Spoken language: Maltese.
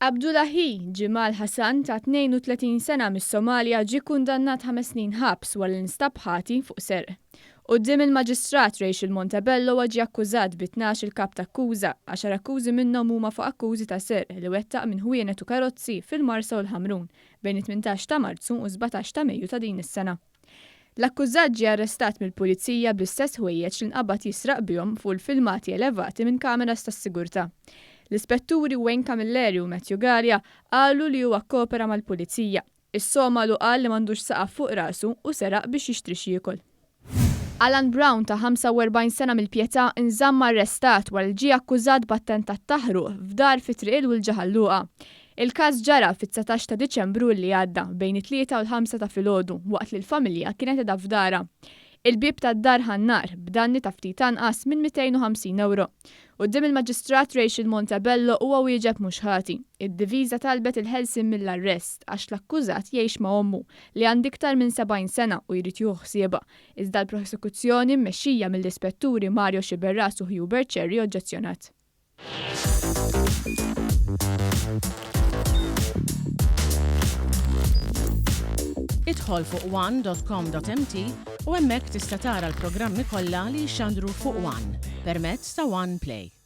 Abdulahi Jimal Hassan ta' 32 sena mis-Somalja ġie kundannat ħames snin ħabs wara li nstab ħati fuq serq. Quddiem il-Maġistrat Rachel Montebello huwa ġie akkużat bi 12 il-kap t'akkuża, għaxar akkużi minnhom huma fuq akkużi ta' serq li wettaq minn ħwienet u karozzi fil-Marsa u l-Ħamrun bejn it-18 ta' Marzu u 17 ta' Mejju ta' din is-sena. L-akkużat ġie arrestat mill-Pulizija bl-istess ħwejjeġ li nqabad jisraq bihom fuq il-filmati elevati minn kameras tas-sigurtà. L-Ispetturi Wayne Camilleri u Matthew Galea qalu li huwa kkopera mal-Pulizija. Is-Somalu qal li m'għandux saqaf fuq rasu u seraq biex jixtri x'jiekol. Alan Brown ta' 45 sena mill-Pietà nżamm arrestat wara li ġie akkużat b'attentat ta' ħruq f'dar fi Triq il-Wilġa Ħal Luqa. Il-każ ġara fit-19 ta' Diċembru li għadda, bejn it-tlieta u l-ħamsa ta' filgħodu, waqt li l-familja kienet qiegħda f'darha. Il-bieb tad-dar ħa n-nar, b'danni ta' ftit anqas minn 250 ewro. Quddiem il-Maġistrat Rachel Montebello huwa wieġeb mhux ħati. Id-diviża talbet il-ħelsien mill-arrest għax l-akkużat jgħix ma' ommu, li għandha iktar minn 70 sena u jrid jieħu ħsiebha. Iżda l-prosekuzzjoni mmexxija mill-Ispetturi Mario Sciberras u Hubert Scerri oġġezzjonat. Idħol fuq one.com.mt u hemmhekk tista' tara l-programmi kollha li jixxandru fuq One permezz ta' One Play.